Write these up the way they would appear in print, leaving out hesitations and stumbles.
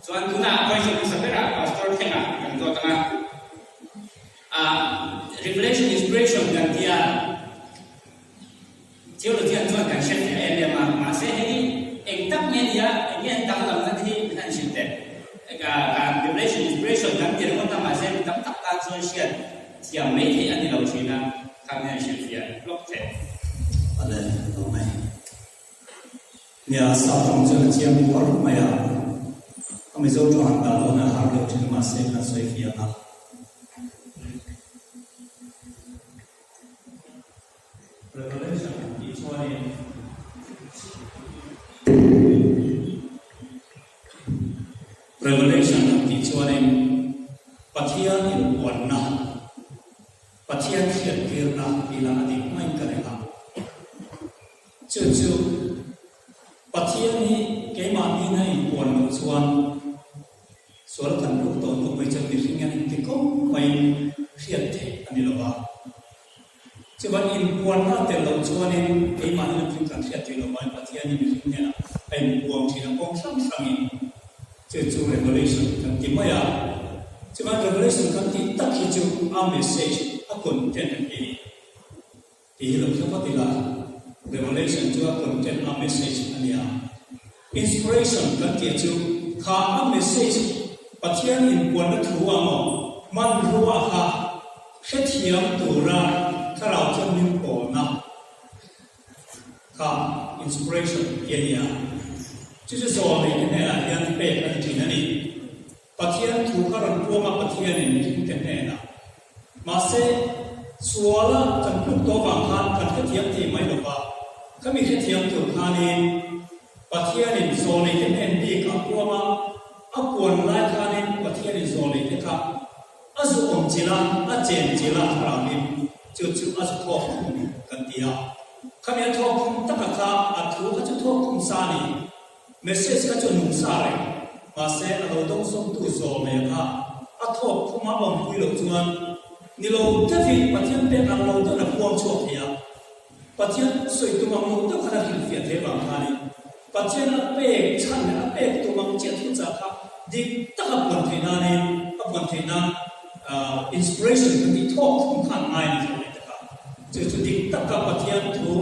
Chuan tunah question hmasa berah Pastor Thlengah kan zawt ang a. Revelation inspiration kan tia Theologian chuan kan hre fiah em em a, mahse hei eng tak nge nia, eng nge an danglamna te hi min han hrilh teh. Kan Revelation inspiration kan ti ringawt a, mahse mi tam tak tan chuan hriat thiam mai theih a ni lo thin a, kha min han hrilh fiah hlawk teh. Awle, lo mai. Nia, sap tawng chuan a chiang uar mai a, a Mizo tawng han dah dawn a har deuh thin a, mahse kan sawi fiah ang a. Revelation tih chuanin Revelation tih chuanin Pathian inpuanna, Pathian hriattirna tih lah a dik maiin ka ring a. Chu chu Pathian hi keimahni na inpuan loh chuan sual kan tluk tawh hnu mai chuan mihring hian engti kawng maiin hriat theih a ni lo va. Chuvan inpuanna a tel loh chuanin keimahni na thil kan hriat theih loh vangin Pathian hi mihring hnenah a inpuang thin a, kawng hrang hrangin. Chu chu revelation kan ti mai a. Chuvan revelation kan tih tak hi chu a message, a content a ni. Tih hi lo hre phawt ila, Revelation chu a content, a message a nia. Inspiration kan tih chu kha a message Pathian inpuanna thu amaw hmanrua kha hrethiam tura thlarau chuan min pawlna kha inspiration tih a nia. Chu chu zawlneite hnenah hian pek a ni thin a ni. Pathian thu kha rawn puang a Pathianin mihringte hnenah. Mahse, suala kan tluk tawh vang khan kan hrethiam thei mai lo va, khami hrethiam tur khanin Pathianin zawlneite hnen bik a puang a, a puan lai khanin Pathianin zawlneite kha a zu awm chilh a, a chen chilh a thlarauin chu chu a zu thawk khum kan ti a. Khami a thawk khum taka kha a thu kha chu thawk khum sa a ni. Message kha chu a nung sa reng, mahse a lo dawngsawmtu zawlnei kha a thawk khuma awmpui loh chuan ni lo deuhin Pathian pek ang lo deuhin a puang chhuak thei a, Pathian sawi tum ang lo deuh khan a hrilhfiah thei vang khanin Pathian a pek chhan leh a pek tum ang chiah thuchah kha dik taka puan theih nanin a puan theih nan inspiration kan tih thawk khum khan ngai a ni zawlnei te kha. Chu chu dik taka Pathian thu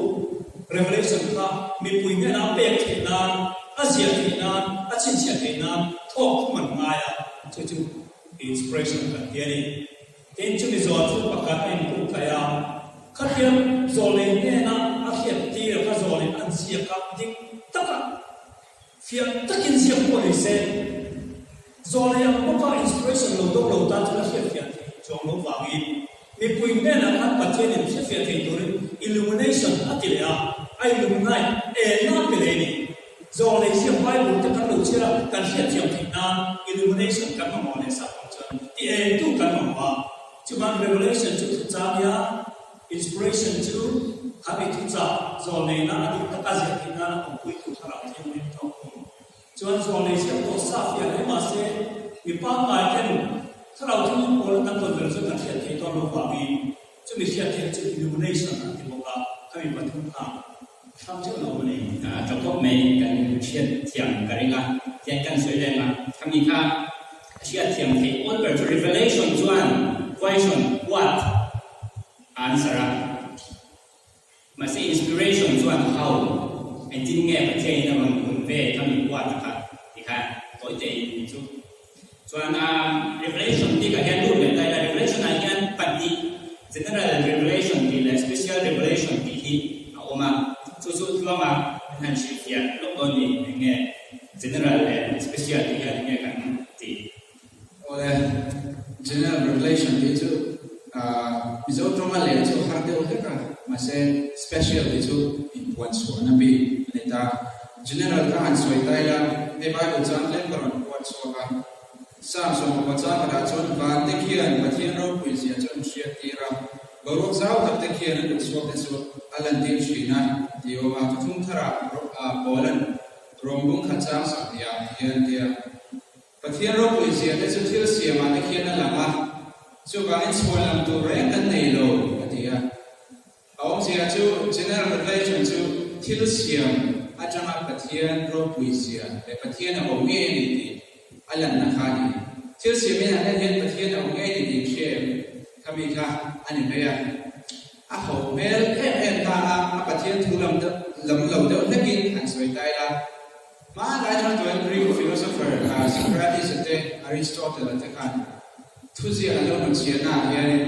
Revelation kha mipui hnena a pek theih nan, a ziah theih nan, a chhinchhiah theih nan thawk khum an ngai a, chu chu inspiration kan ti a ni. Tin, chumi zawh chu pakhat a inkuk tlaih a, khatiang zawlei hnena a hriat tir kha zawlei an ziak a, dik taka fiah takin ziak pawh ni se, zawlei ang bawka inspiration lo dawk lo tan chuan a hriatfiah theih chuang lo vangin Mipui hnenah khan Pathianin hrefiah thei turin illumination a ti leh a, a illuminate, enna a pe leh a ni. Zawng leh ziak Bible te kan lo chhiar a, kan hriatthiam theih nan illumination kan mamawh leh sak ang chuan ti engtu kan mamawh a. Chuvan Revelation chu thuchah a nia, inspiration chu khami thuchah zawlneihna a dik taka ziah theih nana awmpuitu thlarau thianghlim thawk thung. Chuan zawlnei ziak tawh sa fiah hle mahse mi pangngai ten thlarau thilin pawl an kan tawn ber chuan kan hriat theih dawn lo vangin chumi hriat theihna chu illumination an ti bawk a, khami pathum kha a hrang theuh lo a ni. A tha khawp mai, kan hriat thiam ka ring a, tiang kan sawi reng a, khami kha hriat thiam theih awl ber chu revelation chuan question what a answer a. Mahse inspiration chuan how, engtin nge Pathianin a rawn kun ve kha min huat a kha ti kha tawi te in ni chu. Chuan a revelation bikah hian lut leh ta ila, revelation ah hian pahnih general revelation tih leh special revelation tih hi a awm a, chu chu tluanga an han hrilhfiah lawk dawn ni, eng nge general leh special tih hian eng nge kan tih. Awle, General Revelation tih chu Mizo tawnga leh chu har deuh hlek a, mahse Special tih chu inpuan chhuahna bik a ni ta. General kha han sawi ta ila, hei Bible chuan tlem ka rawn puan chhuak a. Psalm 10 chang khatah chuan vante khian Pathian ropui zia chu an hriat tir a, boruak zau tak te khian an kutchhuak te chu a lantir thin a tih a awm a. Thuthlung tharah Paula'n Rom bung khat chang sak nia ti hian a ti a. Pathian ropui zia te chu thil siamah te khian a lang a, chuvangin chhuan lam tur reng kan nei lo, a ti a. A awmzia chu General Revelation chu thil siam atanga Pathian ropui zia leh Pathian a awm ngei a ni tih. a lanna kha a ni. Thil siamin an en hian Pathian a awm ngei ni tih hria em? Khami kha a ni mai a. A ho hmel em em ta a, a Pathian thu lam lam lo deuh hlekin han sawi ta ila. Hmanlai chuan tuan Greek philosopher Socrates-a te, Aristotle-a te khan thuziak an lo hnutchhiahnaah hianin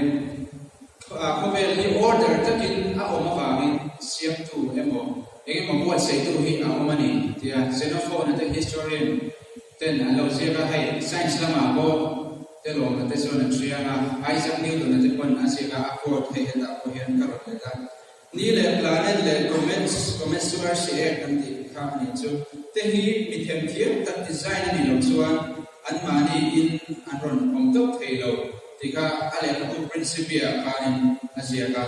khawvel hi order takin a awm avangin siamtu emaw eng emaw buatsaihtu hi a awm a ni tia Xenophon-a te historian ten an lo ziak a, hei science lamah pawh te lawmna te chuan an hria a, Isaac Newton-a te pawn a ziak a, a quote hei hetah pawh hian ka rawn let a. Ni leh planet leh comets, comets chu arsi ek kan tih kha a nih chu, te hi mi themthiam tak design a nih loh chuan anmahni in an rawn awm tawp thei lo tih kha a lehkhabu Principia khanin a ziak a.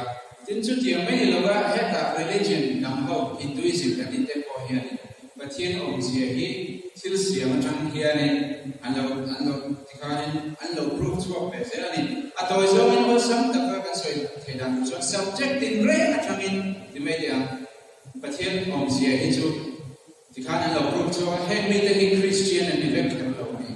Tin, chutiang mai ni lova hetah religion dang ho Hinduism kan tih te pawh hianin Pathian awmzia hi thil siam atang hianin an lo an lo tikhanin an lo prove chhuak ve zel a ni. A tawi zawngin awlsam taka kan sawi theih dan tur chuan subject tin reng atangin ti mai teh ang. Pathian awmzia hi chu tikhan an lo prove chhuak a, heng mite hi Christian an ni vek kher lo a ni.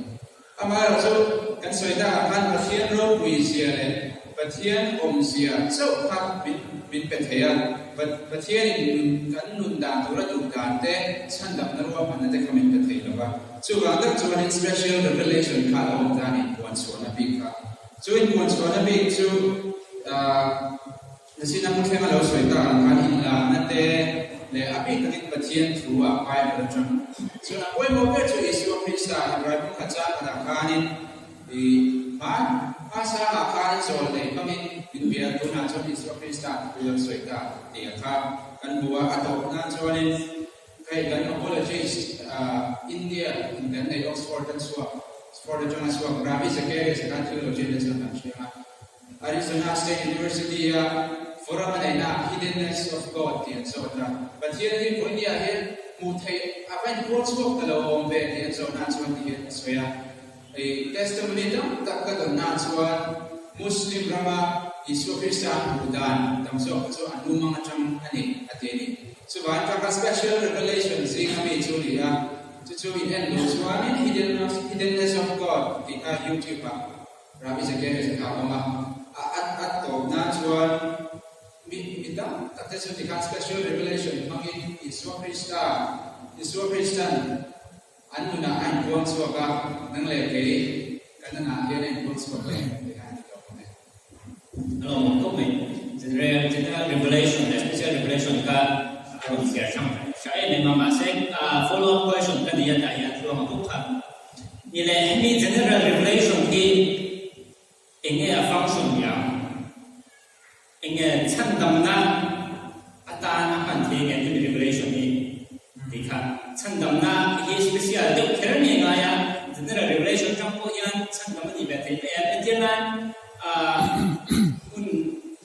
Amaherawhchu kan sawi takah khan Pathian ropui zia leh Pathian awmzia chauh kha min min pe thei a. Pathianin nun kan nun dan tura duh dan te, chhandamna ruahmanna te kha min pe thei lo va. Chuvang tak chuanin special revelation kha a lo awm ta a ni, inpuanchhuahna bik kha. Chu inpuanchhuahna bik chu ahh. Nichin a hmuthleng a lo sawi tak ang khan inlakna te leh a bik takin Pathian thu ah Bible atang chuan a pawimawh ber chu Isua Krista Hebrai hmun khat chang khatah khanin i hma hmasangah khanin zawl nei hmangin min bia a, tunah chuan Isua Krista thu lo sawi ta tih a kha kan hmu a, a tawp nan chuanin hei kan apologist India in kan nei Oxford a chhuak Oxford atanga chhuak Ravi Zacharias a khan theologian te chuan kan hria a. Arizona State University-a forum a neihna Hiddenness of God tih an zawt a. Pathian hi vawinia hian hmuh theih a va inpuang chhuak ta lo awm ve tih an zawhna chuan ti hian a sawi a. Hei testimony tam tak ka dawnna chuan Muslim rama Isua Krista an hmuh dan tam zawk kha chu an lumang atang a ni a ti a ni. Chuvangin kha kha special revelation zinga mi chu a ni a, chu chu in en duh chuanin Hiddenness of God tih kha YouTube-ah Ravi Zacharias a kha awm a, a a tawp nan chuan mi mi tam tak te chu tikhan special revelation hmangin Isua Krista, Isua Kristan an nunah a inpuang chhuak a, nang leh kei kan nunah hian a inpuang chhuak leh tih kha a ni tawp awm e. A lawmawm khawp mai. General General Revelation leh Special Revelation kha a rawn chhiar hrang hra em em a, mahse follow up question ka nei a tah hian thluang a bawk kha. Ni leh hemi General Revelation hi eng nge a function ni ang? Eng nge chhandamna atan a hman thei nge hemi Revelation hi? Tih kha chhandamna hi special deuh kher nge ngai a, General Revelation atang pawh hian chhandam a nih ve thei mai a. Entir nan hun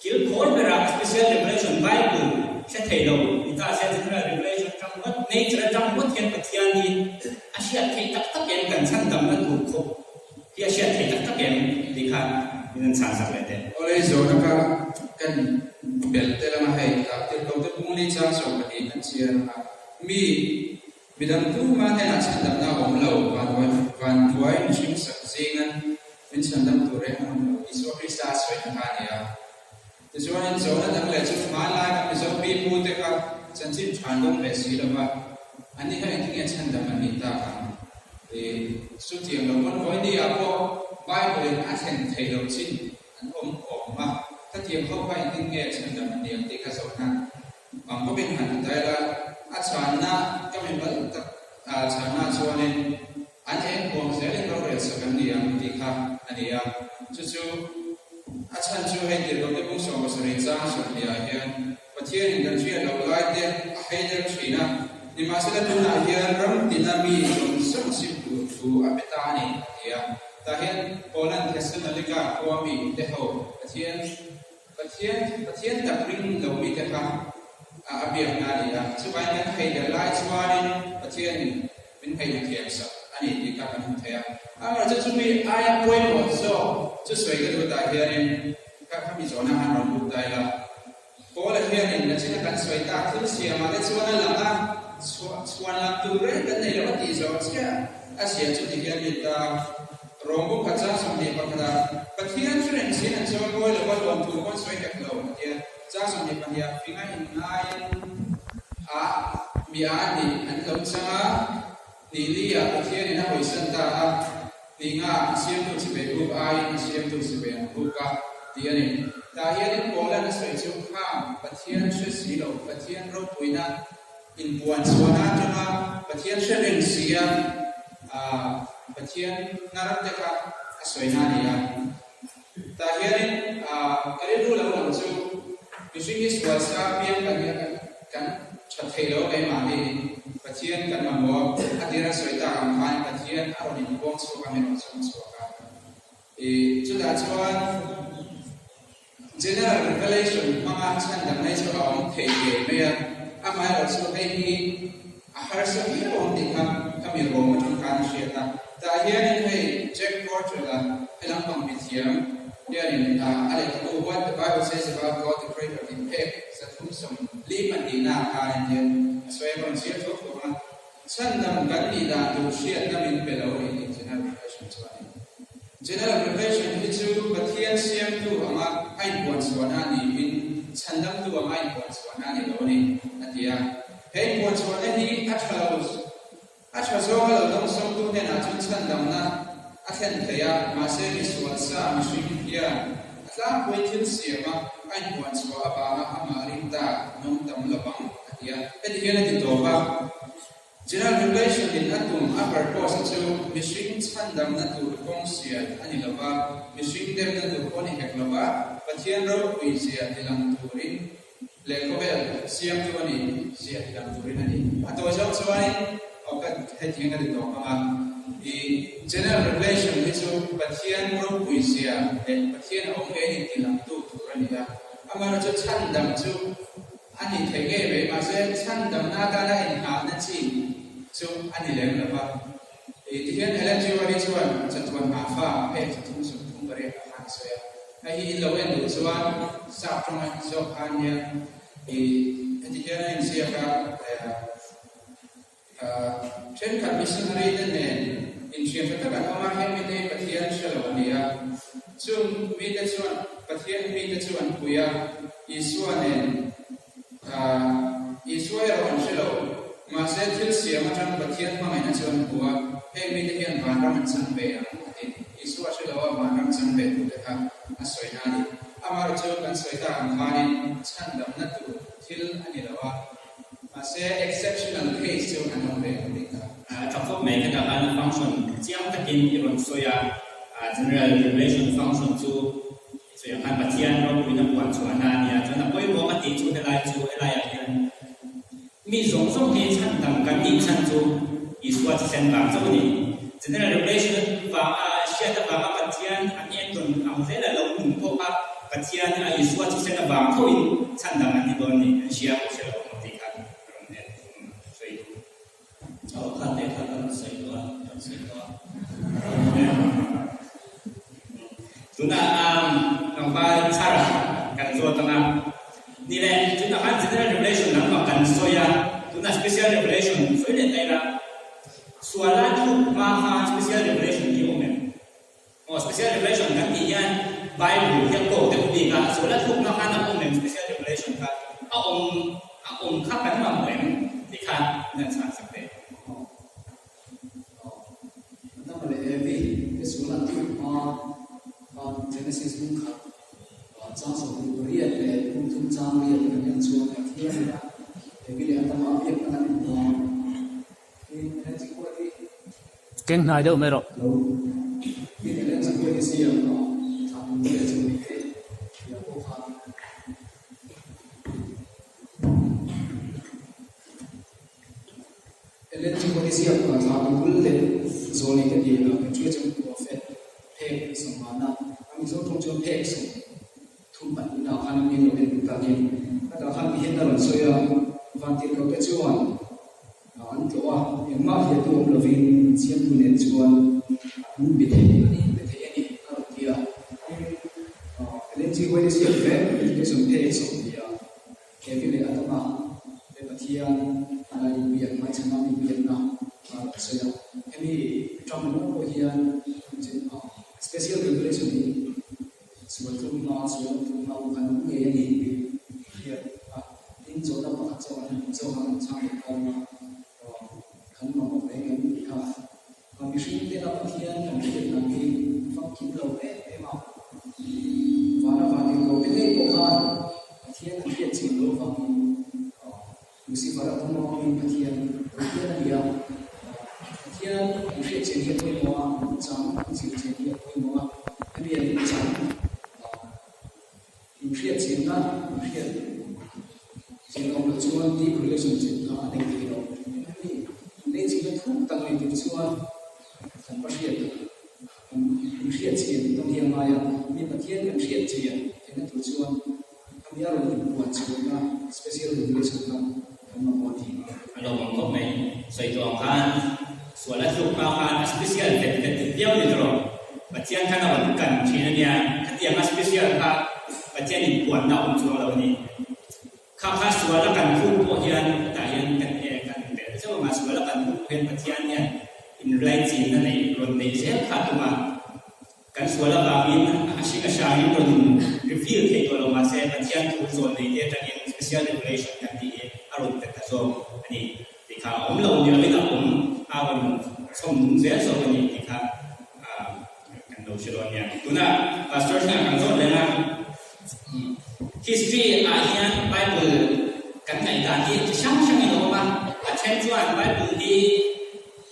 kil khawl berah Special Revelation Bible hre thei lo ni ta se General Revelation atang ngawt, nature atang ngawt hian Pathian hi A hriat theih tak tak em kan chhandamna tur khawp hi a hriat theih tak tak em tih kha min an chhan sak leh teh. Awle zawhna kha kan belh tel anga hei tah tirhko te pungli chang 12 kan chhiar anga mi midang tuma hnenah chhandamna a awm lo vanduai vanduai mihring sak zingan min chhandam tur reng an awm lo Isua Krista a sawina kha a ni a. Tichuanin zawhna dang leh chu hmanlai kan Mizo pipu te kha chanchin tha an dawng ve si lo va, anni kha engtin nge chhandam an nih tak ang? Ih, chutiang lo pawn vawi ah pawh Bible in a thlen theih loh chin an awm awm a, khatiang ho kha engtin nge chhandam an nih ang tih kha zawhna ang bawkin han ti ta ila, a chhanna ka mimal tak chhanna chuanin An eng huam zelin rorel sak an ni ang tih kha a ni a, chu chu a chhan chu hei tirhkohte bung 70 chang 20 ah hian Pathianin kan hriat loh lai te a hei der thin a, nimahsela tunah hian ram tina mi zawng zawng sim tur thu a pe ta a ni a ti a. Tah hian Poland Thessaloniki khua mi te ho Pathian Pathian Pathian tak ring lo mi te kha a biakna a ni a, chuvangin kan hei der lai chuanin Pathianin Min hei thiam sak a ni tih kha kan hmu thei a. Amaherawhchu chumi aia pawimawh zawk chu sawi ka duh tah hianin ka khami zawhna han rawn lut ta ila. Paula hianin nachina kan sawi tak thil siamah te chuan a lang a, chhuan lam tur reng kan nei lo a tih zawh chiah. A ziah chu ti hian mit a, Rom bu khat chang 21 ah, Pathian hre reng siin an chawimawi lo va, lawmthu pawh an sawi hek lo, a ti a. Chang 22 ah, Finga inngaiin a mi a nih an lo chang a, ni li ah Pathianin a hawisan ta a, ni nga a siamtu chivei buk aiin a siamtu chivei an buk a, tih a ni. Tah hianin Paulan a sawi chu khang Pathian hre si lo, Pathian ropuina inpuan chhuahna atanga Pathian hre reng si a, Pathian hnar te kha a sawina a ni a. Tah hianin ka rilru lo lang chu mihring hi sual sa piang kan nia kan tha thei lo keimahni Pathian kan mamawh a tir a sawi tak ang khan Pathian a rawn inpuang chhuak a min rawn chhung chhuak a. Chutah chuan General Revelation hmanga chhandam mai chu a awm thei ngei mai a, amaherawh chu hei hi a harsa viau ang tih kha ka mi rawm atang khan a hriat a. Tah hianin hei Jack Cortrell-a he lampang mithiam hianin a lehkhabu What the Bible Says About God the Creator tih phek 342 ah khan engtin a sawi a, ka rawn chhiar thuak thuak ang a. Chhandam kan nih dan tur hriatna min pe lo a ni General Revelation chu a ni. General Revelation hi chu Pathian siamtu anga a inpuan chhuahna a niin chhandamtu anga a inpuan chhuahna a ni lo a ni, a ti a. He inpuan chhuahna hi a tha lo, a tha zawnga lo dawngsawngtu hnenah chuan chhandamna a thlen thei a, mahse misual sa mihring hian a tlangpui thil siama a inpuan chhuah avanga amah ring ta nawm tam lo ang. A ti a, heti hian a ti tawp a, General Revelation in a tum a purpose chu mihring chhandamna tur kawng sial a ni lova, mihring demna tur pawh a ni hek lova, Pathian ropui zia tilang turin leh khawvel siamtu a nih zia tilang turin a ni. A tawi zawng chuanin aw ka heti hian ka ti tawp ang a, i General Revelation hi chu Pathian ropui zia leh Pathian a awm ngei a ni tilangtu tur a ni a, amaherawhchu chhandam chu A ni thei ngei mai, mahse chhandamna atana inngahna chi chu a ni lem lo va. I tihian Ellen G. White-i chuan chatuan nghahfa phek 338 ah khan a sawi a. Hei hi in lo en duh chuan sap tawnga zawk khan hian i heti hian a inziak a, Thenkhat missionary te nen inthian tha tak an awm a, heng mite hi Pathian hre lo an ni a. Chung mite chuan Pathian mite chu an pui a, Isua nen Isua erawh an hre lo. Mahse thil siam atang Pathian hmangaihna chu an hmu a, heng mite hian vanram an chang ve ang a ti. Isua hre lo a vanram chang ve tute kha a sawina a ni. Amaherawhchu kan sawi tak ang khanin chhandamna tur thil a ni lo a. Mahse exceptional case chu an awm ve ang tih kha. A tha khawp mai ka dah khan a function chiang takin i rawn sawi a, general revelation function chu i sawi ang khan Pathian ropuina puan chhuahna a nia, chuan a pawimawh ka tih chu helai chu helaiah hian mi zawng zawng hi chhandam kan nih chhan chu Isua thisen vang chauh a ni. General revelation vanga hriat avanga Pathian an entawn ang zela lo nung pawh kha Pathian a Isua thisen avang thoin chhandam an ni dawn ni an hria pawh hre lo ang tih kha a rawn en sawi duh. Aw kha te kha ka rawn sawi duh a, ka rawn sawi duh a. Tunah tlangval chhar kan zawt ang a, ni le tunah khan general revelation lampang kan sawi a, tunah special revelation sawi leh ta ila, suala thuk hma khan special revelation hi a awm em? Aw special revelation kan tih hian Bible hi a kawk deuh bik a, suala thlukna khan a awm em special revelation kha a awm a awm kha kan mamawh em tih kha min han chhan sak teh. Aw Adama leh Evi te suala an thluk hma khan Genesis bung khat chang 28 leh bung thum chang riat kan en chuan Pathian in Evi leh Adama a biakna kan inhmu a. Keng hnai deuh mai rawh. An tlawh a, engmah hliahtu awm lovin an siamtu nen chuan an be thei a ni, be thei a ni a rawn ti a. Tin, LNG huai te siam vek education phek sawm ti a, Evi leh Adama te Pathian a inbiak hmaichhana inbiakna a rawn sawi a. Hemi. hian special revelation hi sual tluk hma, sual awm tluk hma pawh khan awm ngei a ni tih hriat a. Tin, zawhna pakhat zawk an han zawk a, kan chhang leh nghal a, kan mamawh reng em tih kha. Mihring tena Pathian kan hriat dan hi famkim lo em em a, vana vantirhkoh te ngei pawh khan Pathian an hriat chian loh avangin Lucifer-a tum awmin Pathian Pathian a ni a, Pathian an hriat chian hi a pawimawh a, an chang an zir chian hi a pawimawh a, hemi an chang inhriat chianna inhriat chian awm loh chuan deep relationship kha a nei thei lo. Hemi inleichina thuk tak nei tur chuan kan va hriat kan inhriat chian tawn hi a ngai a, mi Pathian kan hriat chian theihna tur chuan Khami a rawn inpuan chhuahna special revelation kha kan mamawh a ni. A lo awm khawp mai. Sawi tawh ang khan sual a tluk hma khan a special vet vet viau ni tawh. Pathian khan a rawn kan thin a nia. Khatiang a special kha Pathian inpuanna a awm chuang lo a ni. Kha kha sual a kan tluk pawh hian hetah hian kan kan belh zeuh ang a, sual a kan tluk pawh hian Pathian hian inlaichinna neih rawn neih zel kha a tum a. Kan sual avangin a hring a hrangin rawn in reveal theih tawh lo mahse Pathian thu zawn nei te atangin special revelation kan tih hi a rawn pe ta zawk a ni tih kha a awm lo ni lovin a awm a rawn chhawm nung zel zawk a ni tih kha kan lo hre dawn nia. Tunah Pastor hian kan zawt reng a, history ah hian Bible kan ngaihdan hi chi hrang hrangin a awm a, a then chuan Bible hi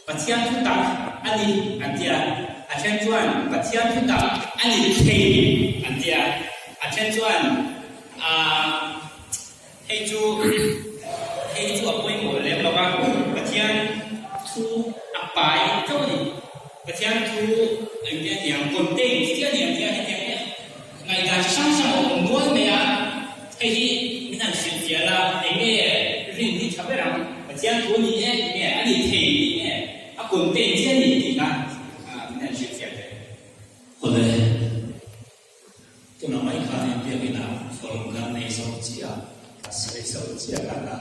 Pathian thu tak a ni an ti a, a then chuan Pathian thu tak a ni thei an ti a, a then chuan aah hei chu hei hi chu a pawimawh lem lo va, Pathian thu a pai chauh a ni, Pathian thu engtia niang contain chiah a ni an ti a, hetiang hi ngaihdan chi hrang hrang a awm nual mai a, hei hi min han hrilhfiah la eng nge rin hi tha ber ang, Pathian thu a ni e tih nge a ni thei tih nge a contain chiah a ni tih kha min han hrilhfiah teh. Awle, tunah mai khanin biakinah forum kan nei zo chiah a, ka sawi zo chiah kan a.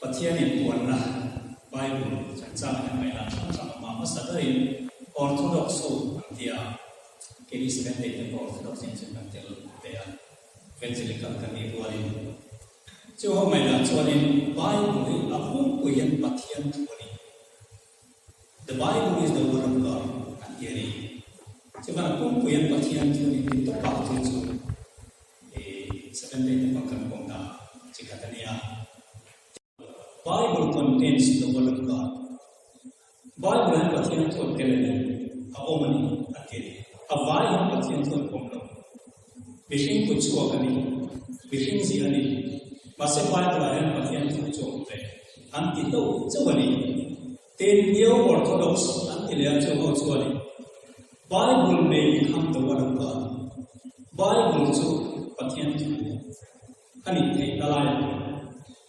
Pathian inpuanna Bible chungchang hian ngaihdan hrang hrang a awm a, hmasa berin Orthodox ho an ti a, keini Seventh Day te pawh Orthodox nen chuan kan tel ve a, Evangelical kan nih rualin. Chu ho ngaihdan chuanin Bible hi a pumpui hian Pathian thu a ni. The Bible is the word of God an ti a ni. Chuvan a pumpui an Pathian thu ni tih tawp ah chu chu Seventh Day te pawh kan pawm ta chi khat a nia. Bible contains the word of God. Bible hian Pathian thu a tel a ni, a awm a ni a ti a ni. A vai hian Pathian thu an pawm lo. Mihring kut chhuak a ni, mihring ziah a ni. Mahse Bible ah hian Pathian thu chu a awm ve. An ti hlauh chauh a ni. Tin, Neo Orthodox an ti leh a chu ho chuanin Bible may become the word of God, Bible chu Pathian thu a nih theih na lai a ni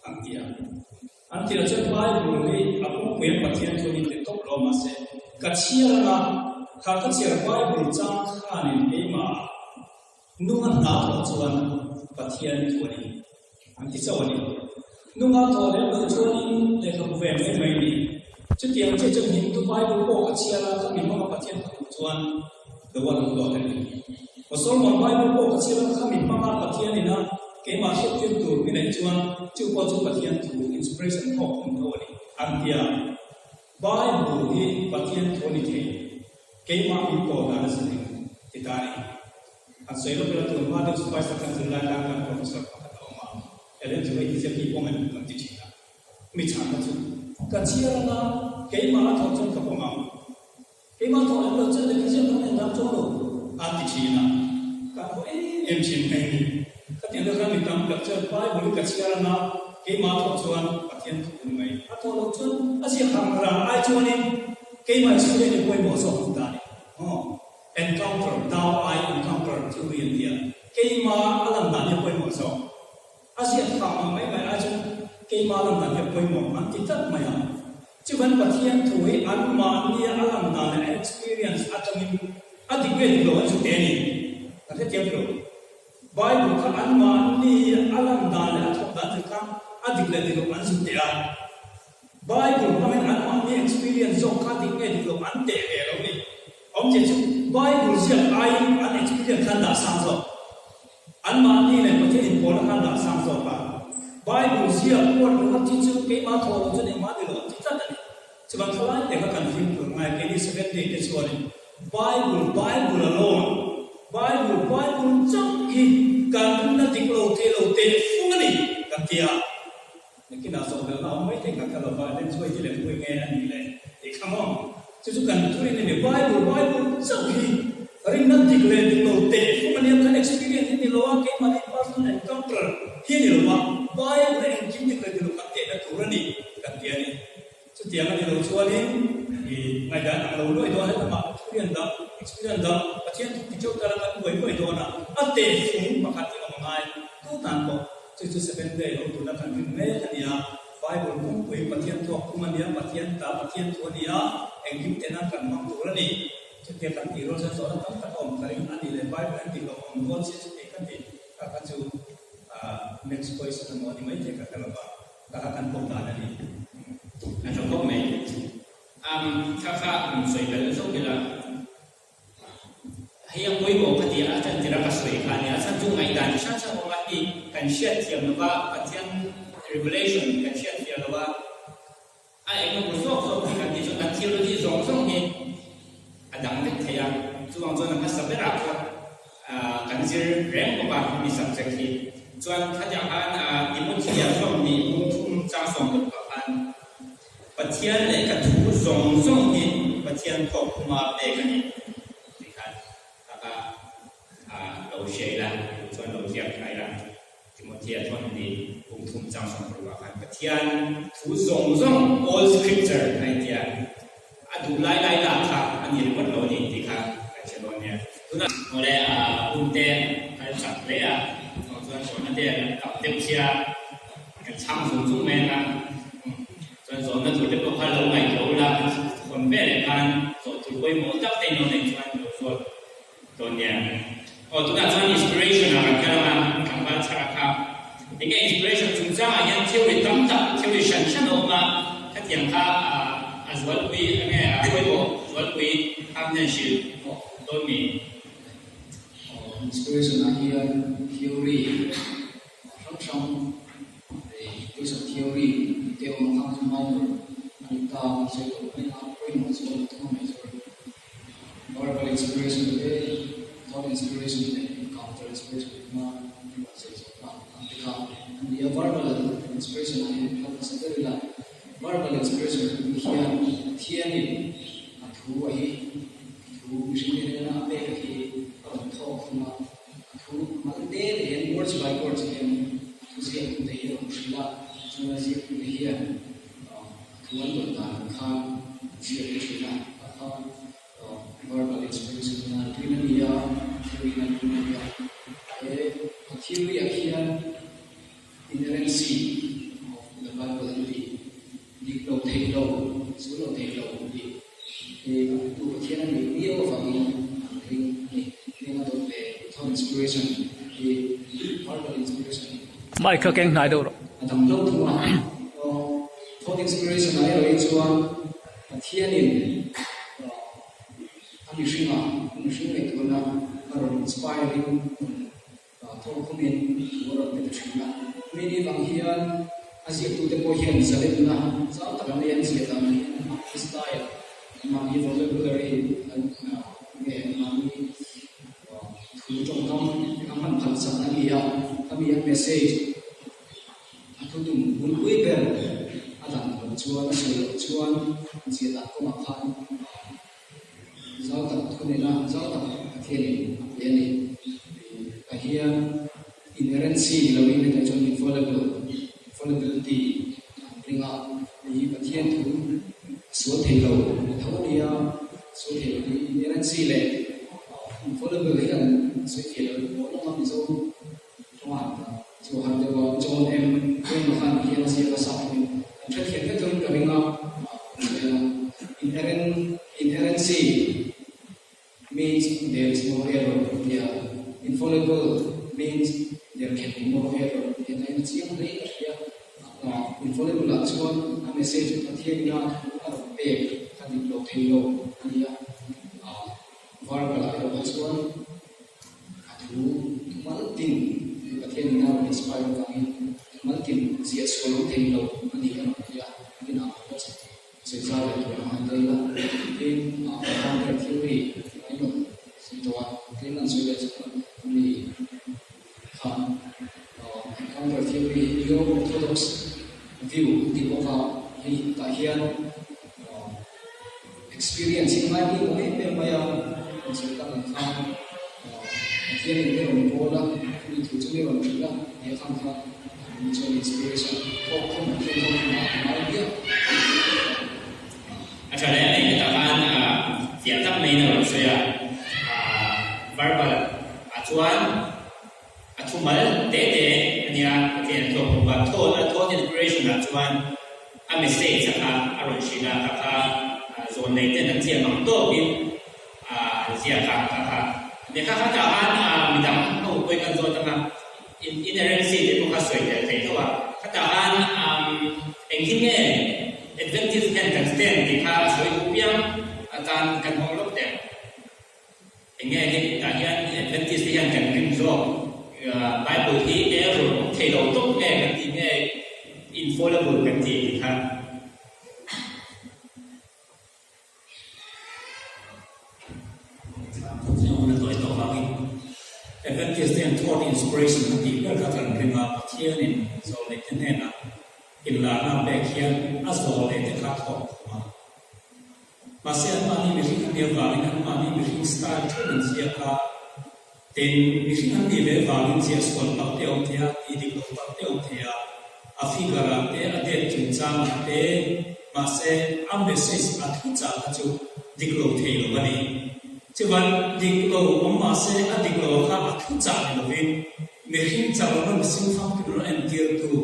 an ti a. An ti a chuan Bible hi a pumpuiin Pathian thu a ni ti tawp lo mahse ka chhiar anga kha ka chhiar Bible chang khanin keimah Nunga hna thawh chuan Pathian thu a ni an ti chauh a ni. Nunga thawh lem loh chuanin lehkhabu ve mai mai a ni. Chutiang chiah chuan Hindu Bible pawh ka chhiar a, ka mi hmanga Pathian ka duh chuan the word of God a ni. Mosolman Bible pawh ka chhiar a, ka mi hmanga Pathian ina keimah hriattir tur mi neih chuan chu pawh chu Pathian thu inspiration thawk khum tho a ni an ti a. Bible hi Pathian thu a ni thei. Keimah min pawh dan a zir eng ti ta a ni. An sawi lawk ila tun hma deuh Spicer kan zir lai khan kan professor pakhat a awm a, Ellen chu hei ti ziak hi pawm em kan ti thin a. Mi chhanna chu ka chhiar anga keimah a thawh chuan ka pawm ang. Keimah thawh lem lo chuan lehkha ziak kan en dang chuang lo a ti thin a. Kan haw em em thin mai a ni. Khatiang te khan mi tam tak chuan Bible hi ka chhiar anga keimah a thawh chuan Pathian thu a ni mai. A thawh loh chuan a ziak hang rang ai chuanin Keimah chhungril hi pawimawh zawk ang ta ni. Aw, encounter, thou I encounter theory an ti a, keimah a lan dan hi a pawimawh zawk. A ziak thang ang mai mai ai chuan keimah a lan dan hi a pawimawh an ti tlat mai a. Chuvan Pathian thu hi anmahnia a lan dan leh a experience atangin a dik nge dik lo an zuk te a ni. Kan hrethiam lo. Bible kha anmahni a lan dan leh a thawk dan chu kha a dik leh dik lo an zuk teh a. Bible hmangin anmahni experience zawk kha dik. nge dik lo an teh ve lo ni. Awmzia chu Bible ziak aiin an experience khan dah sang zawk. Anmahni leh Pathian inpawlna khan dah sang zawk a. Bible ziak huat ringawt hi chu keimah thawh loh chuan engmah ni lo an ti tlat a ni. Chuvang thalai te kha kan fimkhur ngai keini Seventh Day te chuanin Bible, Bible alone, Bible, Bible chauh hi kan rinna dik lo thei lo teh fung a ni kan ti a. Nakinah zawhbelhna awm mai thei kha ka lo va, Len chu hei hi lem pui nge a nih le tih kha maw? Chu chu kan thurin a ni. Bible, Bible chauh hi rinna dik leh dik lo teh fung a nia, kan experience hi ni lo a, keimahni personal encounter hi a ni lo a, Bible a engkim dik leh dik lo kan tehna tur a ni kan ti a ni. Chutiang a ni lo chuanin i ngaihdan ang lo nuai dawn helamah thurian dang, experience dang, Pathian thu ti teuh tala kan buai buai dawn a, a teh fung pakhat hi awm a ngai. Tu tan pawh chu chu Seventh Day ho tuna kan rin mek a ni a, Bible pumpui Pathian thawk tum a nia, Pathian ta Pathian thu a ni a, engkim te nan kan hmang tur a ni. Chutia kan tih rual chuan zawhna tam tak a awm ka ring a nih leh Bible an dik lo awm dawn se chuti ka ti kha kha chu next question emaw a ni maithei ka hre lo va. Taka kan pawm dan a ni. A tha khawp mai. Am kha kha min sawi belh zawk ila. Hei a pawimawh ka ti a, a chantir a ka sawi kha a nia. A chhan chu ngaihdan chi hrang hrang awm a, hei kan hriatthiam lova, Pathian revelation kan hriatfiah lova, a engemaw zawk zawk hi kan tih chuan kan theology zawng zawng hi a dang vek thei a. Chuvang chuan a hmasa berah kha Kan zir reng bawk a hemi subject hi. Chuan khatiang khan Timothea hlawm nih bung thum chang 16 khan Pathian lehkha thu zawng zawng hi Pathian thawk khuma pek a ni tih khan taka lo hria ila, chuan lo ziak thla ila. Timothea thawn nih bung thum chang 16 khan Pathian thu zawng zawng, all scripture, a intia. A duh lai lai lak kha a ni ringawt lo a ni tih kha kan hre dawn nia. Tunah mawle a hun te kal chak hle a, chuvang chuan zawhna te an kap deuh sia, kan chhang zung zung mai anga, chuan zawhna tur te pawh kha lo ngaihtuah ula, kan hawn veleh khan zawh tur pawimawh tak te in lo neih chuan lo zawt Dawn nia. Aw tunah chuan inspiration ah kan kal anga, tlangval chhara kha. Enge inspiration chungchangah hian theory tam tak, theory hran hran a awm a, khatiang kha a zualpui enge a pawimawh zualpui kha min han hrilh dawn mi? Aw inspiration ah hian theory hrang hrang inspiration theory tih te a awm a, khang chu minor a ni ta kan sawi tawh mai a, pawimawh chu a ni thung a mai chu. Verbal inspiration te, thought inspiration te, encounter inspiration te hma an rawn sawi zawk ta ang te kha a ni a. Verbal inspiration ah hian kal hmasa ber ila, verbal inspiration kan tih hian Pathianin a thu a hi, a thu mihring te hnena a pek a hi a rawn thawk thung a, a thu mal te te hian words by words hian a thu ziaktute hi a rawn hrilh a, chuan a ziaktute hian a thu an rawn dan ang khan an ziak ta thin a, tah khan verbal inspiration hian an rin a ni a, theory in an rin a ni a. He a theory ah hian inerrancy of the Bible an tih, dik lo theih lo, chu lo theih lo tih hi a hmutu Pathian a nih miau avangin an ring a ni. Heng a dawt leh thought inspiration hi verbal inspiration Mic kha keng hnai deuh rawh. A dang hlauh thung a. Thought inspiration ah erawh hi chuan Pathianin a mihringa a mihring ngaihtuahna a rawn inspire in rawn thawk khumin thu a rawn pe ta thin a. Hemi vang hian a ziaktute pawh hian zalenna zau tak an nei a, an ziah dan ah hian anmahni style, anmahni vocabulary, an nge anmahni thu tawngkam a hman phalh sak a ni a, khami an message A thutum bulpui ber a dan loh chuan, a sawi loh chuan ziah dan kawngah khan zau tak thu nena zau tak Pathianin a pui a ni. Tah hian inerrancy ni loin hetah chuan infallible, infallibility an ring a, hei hi Pathian thu a sual thei lo ni tho a nia, sual thei lo hi inerrancy leh infallible hi an sawi thei lo pawh lawng a Mizo Chuan chu har deuh a, John M. Graham khan hian a ziak a sak in kan hrethiam vek chuan ka ring a, Inherent Inherency means there is no error tia, Infallible means there can be no error tih hian a in chiang hle in ka hria. Infallible ah chuan a message Pathian ina thu a rawn pek a dik lo. thei lo a ni a. Verbal ah erawh kha chuan a thu thumal tin Pathian in a rawn inspire avangin thumal tin ziah sual awm thei lo a ni a rawn ti a, nakinah pawh sawi zau leh tur ang han daih la. Tin, encounter theory an rawn sawi tawh a, tlem an sawi leh chuan mi khan encounter theory hi neo-orthodox view an ti bawk a, hei tah hian Experience hi ngai pawimawh em em mai a, kan sawi tak ang khan Pathian in mi rawn bawl a, chumi thu chu mi rawn hrilh a tih a khan kha mi chuan inspiration thawk khum Pathian thawk khum ah a ngai viau. A tha hle mai hetah khan fiah tak maiin a rawn sawi a, verbal ah chuan a thumal te te a nia, Pathian thawk khum a, thought a thought inspiration ah chuan A message a kha a rawn hrilh a, ka kha zawn nei ten an thiam ang tawkin an ziak a, ka kha lehkha kha tah khan midang ho pawhin kan zawt ang a, inerrancy te pawh kha sawi tel thei tho a, khatah khan engtin nge Adventist hian kan stand tih kha a sawi duh piang atan kan hawng lawk teh. Eng nge hei tah hian Adventist te hian kan rin zawk Bible hi error awm thei lo tawp nge kan tih nge infallible kan tih tih kha. Hun a tawi tawh vangin Adventist te hian thought inspiration an tih ber kha kan ring a, Pathianin zawlneite hnenah inlarna a pek hian a zawlneite kha thawk khum a. Mahse anmahni mihring an nih avangin anmahni mihring style theuh an ziak a, tin mihring an nih ve avangin ziah sual palh te a awm thei a, tih dik loh palh te a awm thei a, a figure ah te, a date chungchang ah te, mahse a message a thu chah kha chu dik lo thei lo a ni. Chuvan dik lo awm mahse a dik lo kha a thu chah ni lovin mihring chak lohna mihring famkim lohna entirtu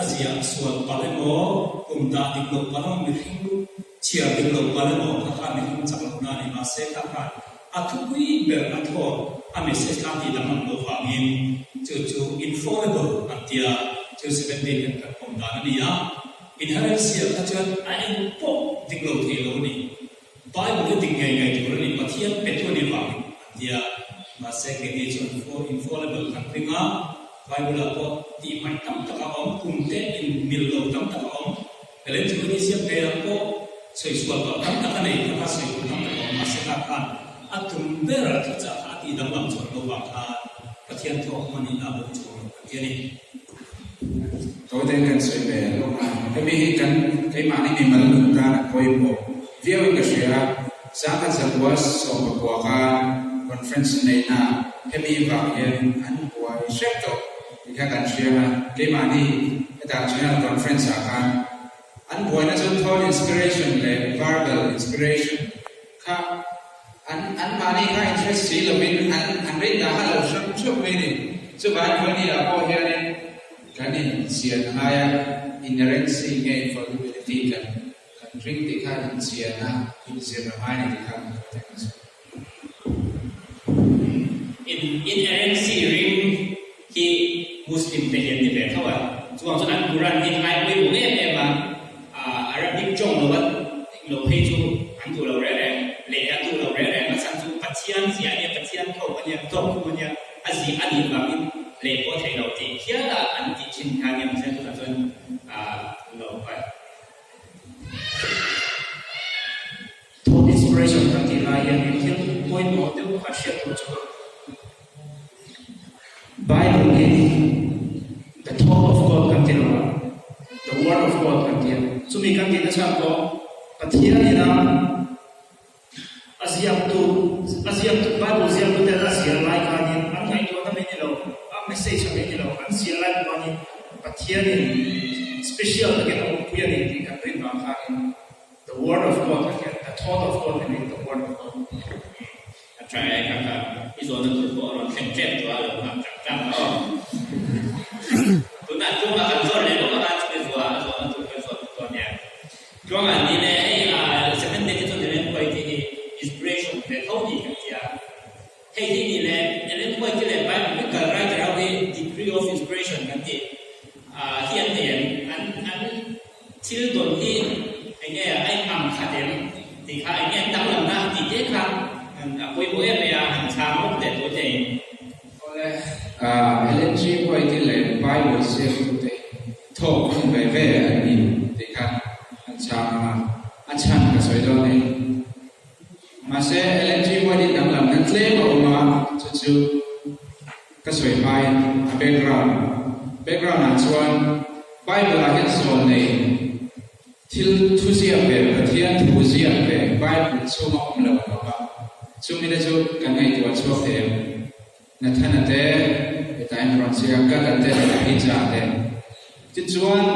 a ziah sual palh emaw, kum dah dik loh palh emaw mihring Chhiar dik lo palh emaw kha kha mihring chak loh na a ni mahse kha khan a thupui ber a thawt a message kha tih danglam loh vangin chu chu infallible an tia chu Seventh Day hian kan awm dan a ni a, inherency ah kha chuan a eng pawh dik lo thei lo a ni, Bible hi dik ngei ngei tur a ni Pathian petu a nih vangin an tia mahse keini chuan infallible kan ring a, Bible ah pawh tih hmaih tam tak a awm, kum te inmil lo tam tak a awm. Helen chu ni siam ve ang pawh sawi sual tawh tam tak a nei kha kha sawi tur tam tak a awm mahse kha khan a tum ber a thuchah kha a tih danglam chuan lo vang khan Pathian thawk hman in a bo chuang lo kan ti a ni. Tawite kan sawi ve lawk a, hemi hi kan keimahni mimal nun tan a pawimawh viau in ka hria a, Sangha Zakua sawmpakua khan conference neihna hemi vang hian an buai hrep tawh. Ti kha kan hria a, keimahni hetah General Conference ah khan an buaina chu thought inspiration leh verbal inspiration kha an anmahni kha interest si lovin an an rin dah kha lo hrang theuh mai a ni. Chuvang buaini ah pawh hianin kan inchian a ngai a, inerrancy nge infallibility kan kan ring tih kha inchian a, inzir a ngai a ni tih kha kan sawi thei ang chu. In inerrancy ring hi Muslim te hi an ni ve tho a, chuvang chuan an Quran hi ngai pawimawh em em a, Arabic tawng lo a lo phei chu an duh lo reng reng, leh an duh lo reng reng, a chhan chu Pathian ziah a nia, Pathian thawk a nia, thawk khum a nia, a ziah a nih vangin leh pawh thei lo tih hial a an tih thin kha nia, mahse tunah chuan lo. Thought inspiration kan tih lai hian in thil pawimawh deuh pakhat hriat tur chu Bible hi the thought of God kan ti lo a, the word of God kan ti a. Chumi kan tihna chhan pawh Pathian ina a ziaktu a ziaktu Bible ziaktu ten a ziah lai khanin an ngaihtuahna mai ni lo, a message a mai ni lo, an ziah lai khanin Pathianin special takin a awmpui a ni tih kan rin vang khanin The word of God a hian the thought of God ni the word of God ni. A tha e kha kha i zawhna tur pawh a rawn thleng tep tawh a lo nghak chak chak a aw. Tunah Tluanga kan zawt leh lawk anga chumi zuah a zawhna tur kan zawt dawn nia. Tluanga ni le hei Seventh Day te chuan Ellen White hi inspiration ve tho ni kan tia. Hei hi ni le Ellen White leh Biblical writer ho hi degree of inspiration kan tih hi an nei em? An an Thil dawn hi eng nge a inang khat em tih kha a pawimawh em mai a, han chhang lawk teh tawh thei. Awle, Ellen G. White-i leh Bible ziaktute hi thawk khum ve ve an ni tih kha an chhang ang a, a chhan ka sawi dawn a ni. Mahse, Ellen G. White-i danglamna tlem a awm a, chu chu ka sawi hmain a background. Background-ah chuan Bible-ah hian zawl nei Thil thu ziak ve, Pathian thu ziak ve Bible chhunga awm lo an awm a, chumite chu kan ngaihtuah chhuak thei em? Nathana te, hetah hian rawn chhiar a, Gada te leh Ahija te. Tichuan,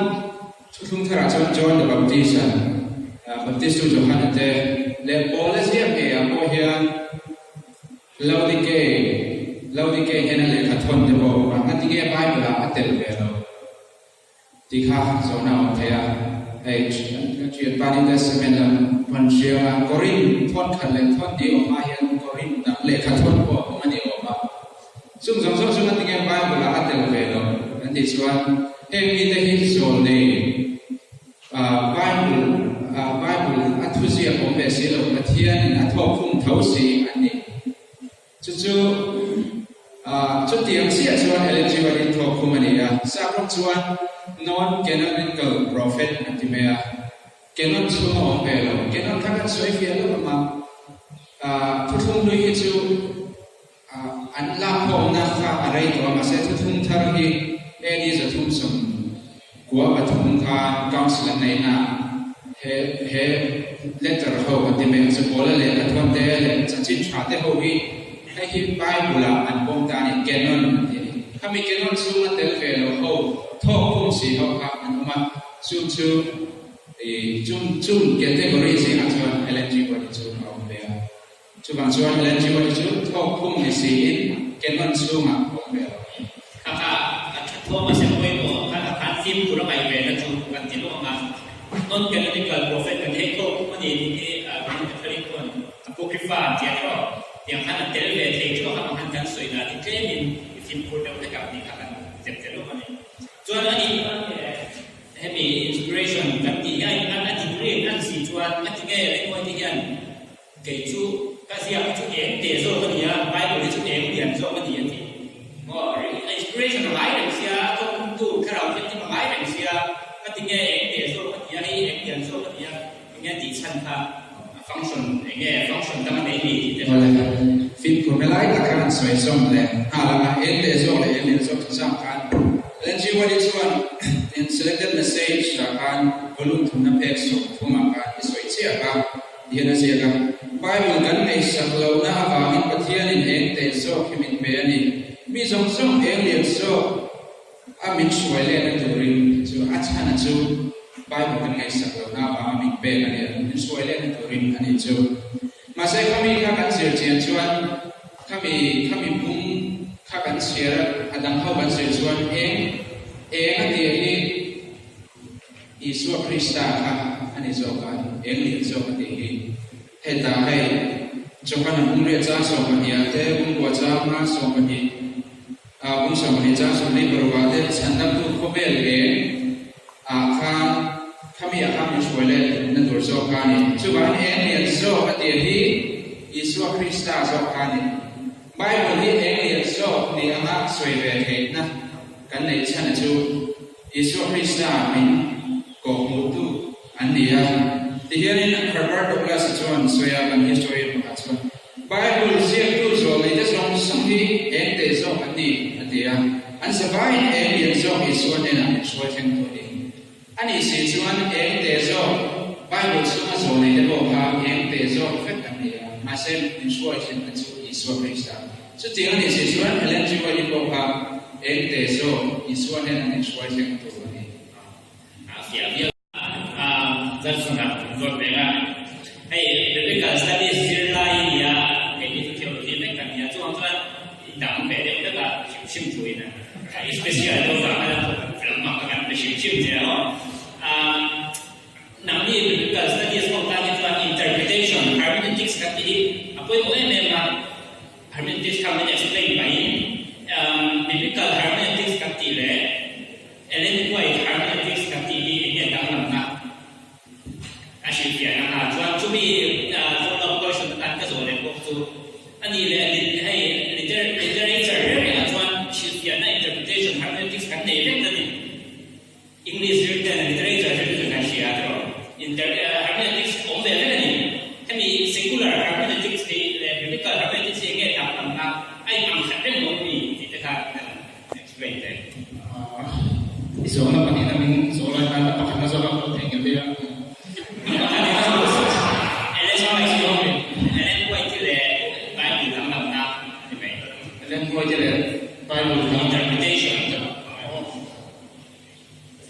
Thuthlung tharah chuan John the Baptist-a, Baptistu Johana te leh Paula ziak ngeiah pawh hian Laodikei, Laodikei hnena lehkha thawn te pawh a awm a, ngatinge Bible-ah a tel ve lo? Ti kha zawhna a awm thei a, hei ka thianpa New Testament lam pawn hriang a, Korin thawn khat leh thawn ni awm ah hian Korin dang lehkha thawn pawh a awm a ni awm a. Chung zawng zawng chu ngatinge Bible ah a tel ve lo an tih chuan heng mite hi zawl nei Bible Bible a thuziak awm ve si lo Pathian in a thawk khum tho si an ni. Chu chu chutiang chiah chuan Ellen G. White hi thawk khum a ni a, Saprawng chuan non-canonical prophet an ti mai a, canon chhung a awm ve lo. Canon kha kan sawi fiah lawk ang a, thuthlung hlui hi chu an lakkhawmna kha a rei tawh a, mahse thuthlung thar hi AD 393 khan council an neihna he he letter ho kan ti mai ang chu Paula lehkha thawn te leh chanchin tha te ho hi hei hi Bible ah an pawm ta a ni, canon an ti a ni. Khami canon chhunga tel ve lo ho thawk khum si ho kha an awm a, chu chu ih chung chung category zingah chuan Ellen G. White hi chu a awm ve a. Chuvang chuan Ellen G. White hi chu thawk khum ni siin canon chhungah a awm ve lo. Kha kha a tha thuam a sem pawimawh khan a khan fimkhur a ngaih ve na chu kan ti lawk ang a. Non-canonical prophet kan hei thawk khum a ni tih hi Roman Catholic chuan Apocrypha an ti a ni aw. Tiang khan a tel ve thei thuak ang khan kan sawi dan hi tlemin i fimkhur deuh hlek ang tih kha kan zep tel lawk a ni. Chuan a nih chuan hemi inspiration kan tih hian a degree an si chuan a ti nge ringawi te hian Kei chu ka ziak hi chu eng teh zawk a ni a, Bible hi chu eng lian zawk a ni a ti. Maw, inspiration a ngai reng sia, a thawkkhumtu Thlarau Thianghlim a ngai reng sia, ka ti nge eng teh zawk a ni a, hei eng lian zawk a ni a, enge tih chhan kha a function eng nge function dang a nei mi tih te Awle, fimkhurna lai tak khan an sawi zawm leh nghal ang a, eng teh zawk leh eng lian zawk chu zam khan Ellen G. White-i chuan in Selected Message ah khan volume thumna phek 30 ah khan i sawi chiah a. Hian a ziak a, Bible kan ngaihsak lohna avangin Pathianin eng teh zawk hi min pe a ni. Mi zawng zawng eng lian zawk a min hruai lehna turin chu a chhan a chu Bible kan ngaihsak lohna avanga min pek a ni a, min hruai lehna turin a ni chu. Mahse khami kha kan zir chian chuan khami khami bung kha kan chhiar a, a dang ho kan zir chuan eng eng a tih hi Isua Krista kha a ni zawk a, eng lian zawk a tih hi. Hetah hei, Johana bung riat chang 12 ah te, bung kua chang nga 12, ah bung 12 chang 46 ah te chhandamtu khawvel eng ah khan khami ah khan min hruai let na tur zawk kha a ni. Chuvangin eng lian zawk a tih hi Isua Krista zawk kha a ni. Bible hi eng lian zawk ni anga sawi ve theihna kan neih chhan a chu. Isua Krista min kawhhmuhtu an ni a. Tihianin Herbert Douglas-a chuan sawi a, kan historian pakhat chuan, Bible ziaktu zawlneite zawng zawng hi eng teh zawk an ni, a ti a. An zavaiin eng lian zawk Isua hnenah min hruai thleng tawh ni. A nih si chuan eng teh zawk Bible chhunga zawlneite pawh kha eng teh zawk vek an ni a, mahse min hruai thlengna chu Isua Krista. Chutiang a nih si chuan Ellen G. White-i pawh kha eng teh zawk Isua hnena min hruai thleng tur a ni. A fiah viau a, Judson-a zawt reng a, Hei, Biblical Studies zirlai i nia, keini chu theology vek kan nia, chuvang chuan i dang ve deuh vek a, hrim hrim thuin a, i special deuh vang a, lam mak kan pe hrim hrim che a aw. Nangni Biblical Studies ho tan hi chuan interpretation, hermeneutics kan tih hi a pawimawh em em a, hermeneutics kha min explain pahin Biblical hermeneutics kan tih leh Ellen White hermeneutics kan tih hi eng nge danglamna a hrilhfiahna kha chuan chumi follow up question atan ka zawh leh bawk chu. A nih leh hei literature reng rengah chuan hrilhfiahna interpretation hermeneutics kan nei vek a ni. English zir ten literature zir chu kan hria tiraw? Inter hermeneutics awm ve vek a ni. Hemi secular hermeneutics hi leh biblical hermeneutics hi enge danglamna a inang khat reng lo mi tih te kha kan explain teh. I zawhna pahnihna min zawh lai khan a pakhatna zawk a pawh theihnghilh daih a. A pakhatna chu Ellen White Ellen White leh Bible danglamna a ni mai. Ellen White leh Bible danglamna. Interpretation.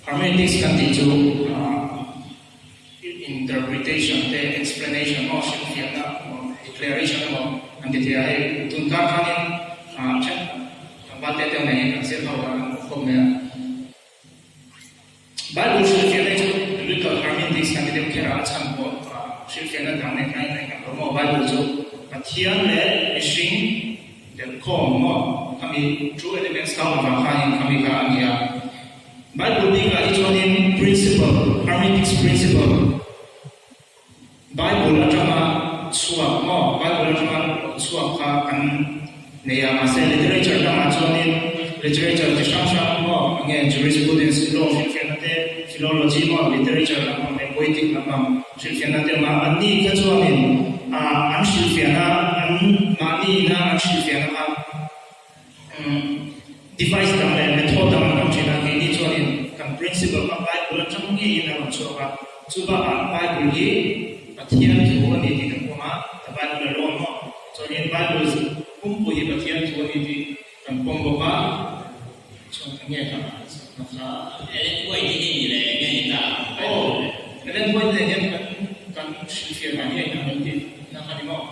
Hermeneutics kan tih chu interpretation te, explanation emaw, hrilhfiahna emaw, declaration emaw an ti thei a. Hei tunkar khanin thenkhat tlangval te te nen hian kan zir ho a, an awm khawp mai a. Bible hrilhfiahna hi chu biblical hermeneutics kan ti deuh kher a, a chhan pawh hrilhfiahna dang nen khan a inang lo maw? Bible chu Pathian leh mihring Belhkhawm maw? Khami true elements kha awm vang khanin khami kha a ni a. Bible bikah hi chuanin principle, hermeneutics principle, Bible atanga chhuak maw? Bible atanga lo chhuak kha kan nei a. Mahse literature dangah chuanin literature chi hrang hrang maw? Enge jurisprudence, law hrilhfiahna te, philology maw? Literature lampang leh poetic lampang Hrilhfiahna te awm a, anni kha chuanin an hrilhfiahna, an mahni ina an hrilhfiahna kha device dang leh method dang an hmang thin a, keini chuanin kan principle kha Bible atang ngeiin a rawn chhuak a, chu bakah Bible hi Pathian thu a ni tih kan pawm a, the Bible alone maw? Chuanin Bible pumpui hi Pathian thu a ni tih Kan pawm bawk a, chuan ka nge kha na kha. Ellen White hi ni leh enge ni ta? Aw, Ellen White nen hian kan kan hrilhfiah dan hi a inang lo tih na kha ni maw?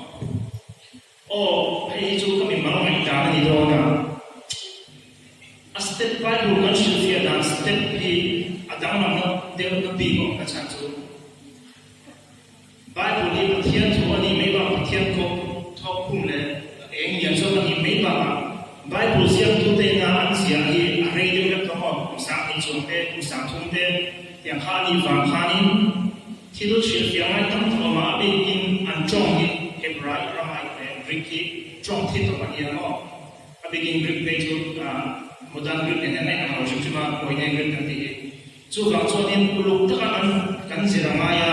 Aw, hei hi chu ka mimal ngaihdan a ni dawn a, a step Bible kan hrilhfiah dan step hi a danglamna deuhna bik a awm na chhan chu. Bible hi Pathian thu a nih mai bak Pathian kawp thawk khum leh eng lian zawk a nih mai bakah Bible ziaktute ina an ziah hi a rei deuh hlek tawh maw? Kum 2000 chuang te, kum 30 te tiang kha a nih vang khanin thil hrilhfiah ngai tam tak awm a, a bikin an tawng hi Hebrai, Aramaic leh Greek hi tawng thi tawp a nia maw? A bikin Greek phei chu modern Greek nen hian a inang lo hrim hrim a, Koine Greek kan tih hi. Chuvang chuanin uluk taka kan kan zir a ngai a,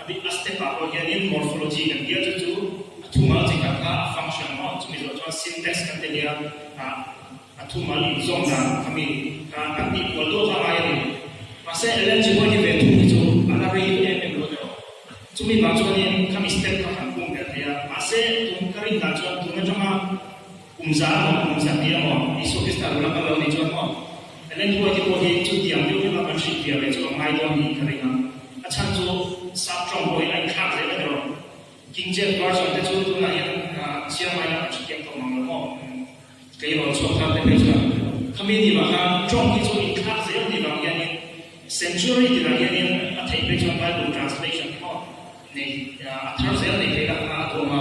a bik a step ah pawh hianin morphology kan tia chu chu a thumal chi khat kha a function maw chumi zawh chuan syntax kan ti nia ah a thumal inzawm dan khami kha kan tih kual deuh kha a ngai a ni. Mahse Ellen G. White ve thung hi chu a la rei em em lo deuh. Chumi vang chuanin khami step kha kan pum ber thei a, mahse tun ka rin dan chuan tun atanga Kum za emaw, kum 200 emaw Isua Krista lo la kal lo nih chuan maw, Ellen White pawh hi chutiang deuh hleka kan hrilhfiah ve chu a ngai dawn niin ka ring a. A chhan chu sap tawng pawh hi a inthlak zel a ni rawh. King James Version te chu tunah hian chhiar ngai la kan hrethiam tawh mang lo maw? Kei rawn chhuak thar te phei chuan khami ni vang khan tawng hi chu inthlak zel ni vang hianin century tinah hianin a theih phei chuan Bible translation hi maw, Nei a thar zel nei thei lah kha a duam a,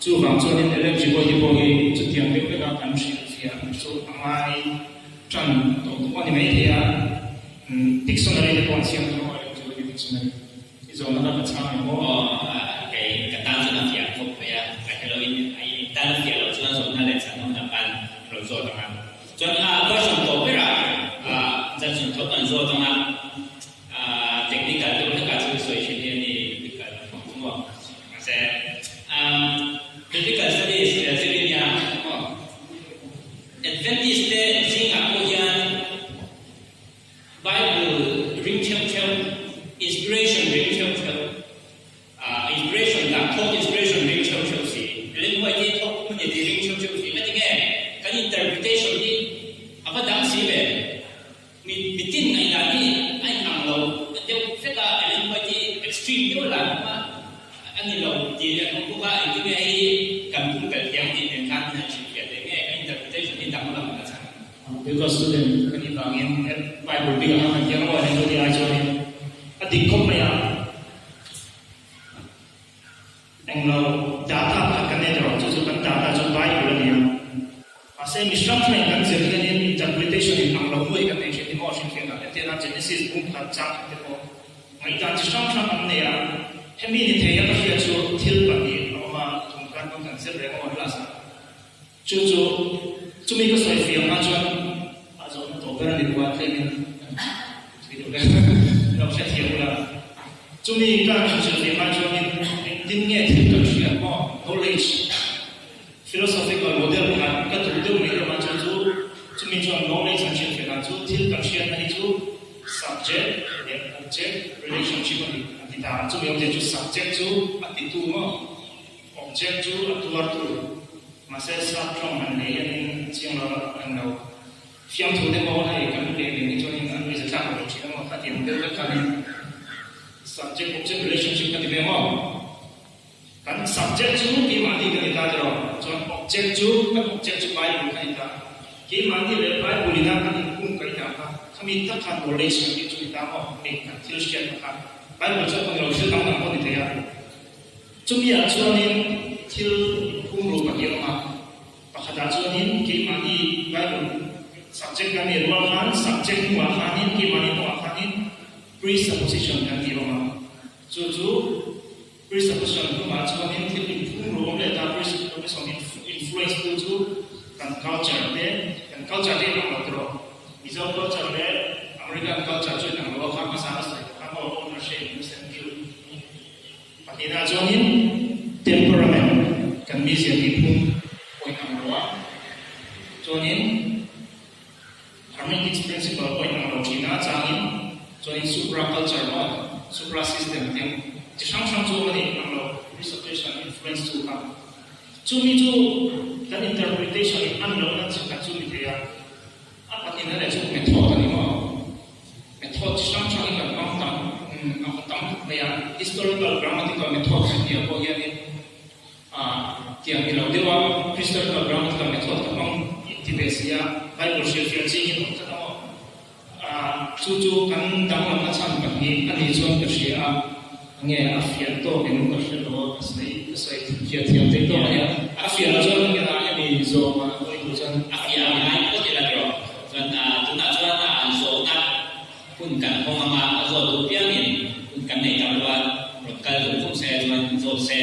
chuvang chuanin Ellen G. White pawh hi chutiang deuh veka kan hrilhfiah chu a ngai tan tawh tawh a ni maithei a, dictionary te pawh an siam tawh a, Ellen G. White dictionary i zawhna kha ka chhang em aw? Aw, kei ka tan chuan a fiah khawp mai a, ka hre lo in i tan a fiah loh chuan zawhna leh chhan hunah khan rawn zawt ang a. Chuan a question tawh berah Judson tho kan zawt ang a. Technical deuh hlekah thil sawi thin hi a ni biblical lam chu maw? Mahse biblical studies zir nia maw? Adventist te zingah pawh hian Bible ring theuh theuh, inspiration ring theuh theuh, Inspiration dah thawk inspiration ring theuh theuh si. Ellen White hi thawk kum a ni tih ring theuh theuh si. Ngatinge kan interpretation hi a va dang si ve? Mi mitin ngaihdan hi a inang lo deuh vek a, Ellen White hi extreme deuh la awm a, a ni lo tih leh an awm bawk a, engtin nge hei hi kan pumpelh thiam tih nen khan min han hrilhfiah teh nge kan interpretation hi danglam a chhan. Because student ka nih vangin Bible bikah khan kan thiam a, Ellen White ai chuanin a dik khawp mai a. Englo data pakhat kan nei tawh, chu chu kan data chu Bible a ni a. Mahse mi hrang hrangin kan zir hianin interpretation in ang lo nuai kan nei thin ni maw hrilhfiahna entirna Genesis bung khat chang khat te pawh ngaihdan chi hrang hrang an nei a. Hemi ni thei a ka hriat chu thil pahnih a awm a, tum kar pawn. kan zir reng a maw class ah. Chu chu chumi ka sawi fiah hma chuan a zawhna tawh ber a ni bawk a, tlemin thui deuh hlek lo hrethiam ula. Chumi ka han hrilh fiah hma chuanin engtin nge thil kan hriat maw, knowledge, philosophical model kha ka duh deuh mai lo a, chu chu chumi chuan knowledge an hrilh fiah dan chu thil kan hriatna hi chu subject leh object relationship a ni an ti ta a, chumi awmzia chu subject chu a titu maw, Object chu a tuar tu, mahse sap tawng han lei hianin a chiang lo a, an lo fiamthu te pawh hei kan leh leh hi chuanin an nuihza thlak lo thin emaw kha tiang deuh vek khanin subject object relationship ka ti ve maw? Kan subject chu keimahni ka ni ta tiraw? Chuan object chu kan object chu Bible ka ni ta. Keimahni leh Bible ina kan inkungkaih dan kha khami tak khan knowledge kan tih chu ni ta maw? Hemi kan thil hriatna kha Bible chu a pawh ni lo thil dang dang pawh ni thei a. Chumi ah chuanin thil inphum ru pahnih a awm a, pakhatah chuanin keimahni Bible subject kan nei rual khan subject hnungah khanin keimahni hnungah khanin presupposition kan tih a awm a, chu chu presupposition hnungah chuanin thil inphum ru awm leh ta presupposition influence tu chu kan culture te, kan culture te inang lo tiraw, Mizo culture leh American culture chu inang lo a, kha hmasa ka sawi tawh kha maw ownership, innocent guilt. Pahnihna chuanin temperament kan mizia tihphung pawh in ang lo a, chuanin hermeutics principle pawh in ang lo thin a, changin chuanin supra culture maw supra system tih ang chi hrang hrang chu awm a ni, ang lo presupposition influence chu kha. Chumi chu kan interpretation in an lohna chi khat chu ni thei a. A pahnihna leh chu method a ni maw? Method chi hrang hrangin kan hmang tam a tam khawp mai a, historical grammatical method chu tih ah pawh hianin ah tiang ni lo deuh a historical grammatical method ka hmang inti ve si a, Bible hrilhfiah chingin awm tlat a maw? Ah chu chu kan danglamna chhan pahnih a nih chuan ka hria a, nge a fiah tawk em ka hre lo a, ka sawi ka sawi fiah thiam thei tawk a nia, a fiah loh chuan ka ngenah hemi zawm a hawi tur chuan a fiah ang ngai phawt ila tiraw? Chuan tunah chuan zawhna hun kan hawng anga a zawt duh piangin hun kan nei tak lo a, rawn kal duh khawp se chuan zawt se.